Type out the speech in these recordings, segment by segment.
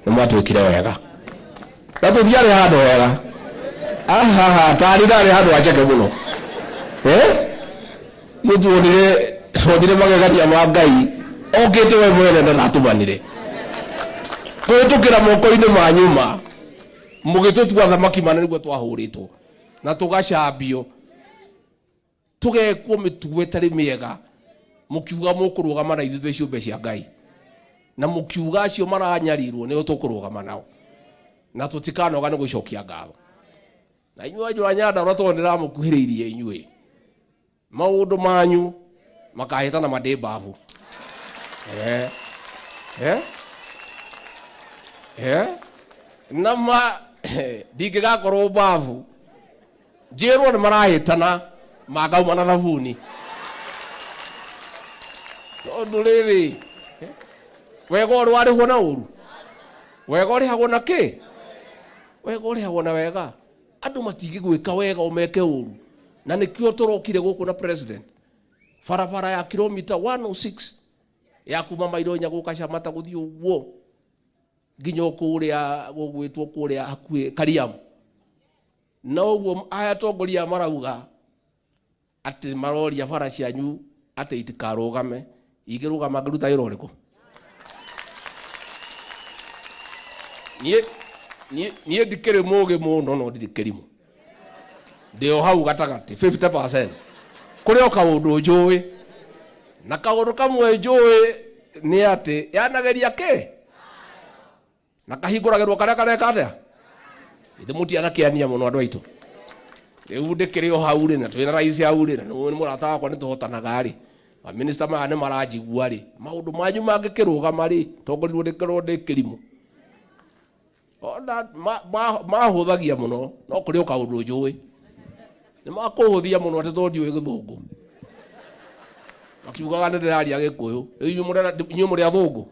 Nĩ mwatwĩkire wega na tũtiarĩ handũ hega. Ahaha, tarĩ ndarĩ handũ haceke mũno. Eh? Nĩ tuonire magegania ma Ngai okĩte we mwene na ndatũmanire kũhĩtũkĩra moko-inĩ ma nyuma mũgĩtũtua thamaki mana nĩguo twahũrĩtwo na tũgacambio tũgekwo mĩtugo ĩtarĩ mĩega, mũkiuga mũkũrũgama na ithuĩ twĩ ciũmbe cia Ngai, na mũkiuga acio maranyarirwo nĩo tũkũrũgama nao na tũtikanoga nĩ gũcokia ngatho. Na inyuĩ anyu a Nyandarũa, tondũ ndĩramũkuhĩrĩirie inyuĩ, maũndũ manyu makahĩtana mandĩ mbabu. Eh, eh, eh. Na ma ndingĩgakorwo mbabu njĩrwo nĩ marahĩtana mangauma na thabuni, tondũ rĩrĩ, wega ũrĩ warĩhwo na ũru, wega ũrĩhagwo na kĩ? Wega ũrĩhagwo na wega. Andũ matingĩgwĩka wega ũmeke ũru, na nĩkĩo tũrokire gũkũ na president barabara ya kilomita 106 ya kuma mairo inya gũka Camata gũthiĩ ũguo nginya kũrĩa gũgwĩtwo kũrĩa hakuhĩ Kariamu. Na ũguo aya atongoria marauga atĩ maroria bara cianyu atĩ itikarũgame, ingĩrũgama ngĩruta wĩra ũrĩkũ? Niĩ ndikĩrĩ mũgĩ mũno, no ndirĩ kĩrimũ, ndĩ o hau gatagatĩ 50%. Kũrĩ o kaũndũ njũĩ, na kaũndũ kamwe njũĩ nĩ atĩ yanageria kĩ na kahingũragĩrwo karĩa kareka atĩa. Ithe mũtianakĩania mũno andũ aitũ. Rĩu ndĩkĩrĩ o hau rĩ, na twĩna rais hau rĩ, na nĩ mũrata wakwa, nĩ tũhotanaga rĩ, maminista maya nĩ maranjigua rĩ, maũndũ manyu mangĩkĩrũgama rĩ, tongorirwo ndĩkĩrwo ndĩ kĩrimũ. Ona mahũthagia mũno, no kũrĩ o kaũndũ njũĩ. Nĩ makũhũthia mũno atĩ tondũ ndiũĩ gĩthũngũ, makiugaga nĩ ndĩraria gĩkũyũ. Rĩu inyuĩ mũrĩ athũngũ,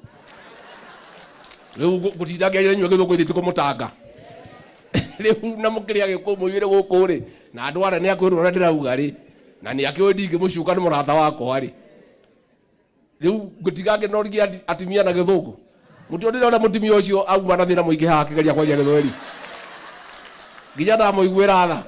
rĩu ngũtinda ngĩaria inyuĩ gĩthũngũ ithe tikũmũtanga rĩu, na mũkĩrĩa gĩkũyũ mũiyũre gũkũ rĩ, na andũ arĩa nĩ akwĩrwo ũrĩa ndĩrauga rĩ, na nĩ akĩũĩ ndingĩmũcuka, nĩ mũrata wakwa rĩ. Rĩu ngũtiga ngĩnoria atumia na gĩthũngũ. Mũtionire ũrĩa mũtumia ũcio auma na thĩna mũingĩ haha akĩgeria kwaria gĩthweri, nginya ndamũiguĩra tha.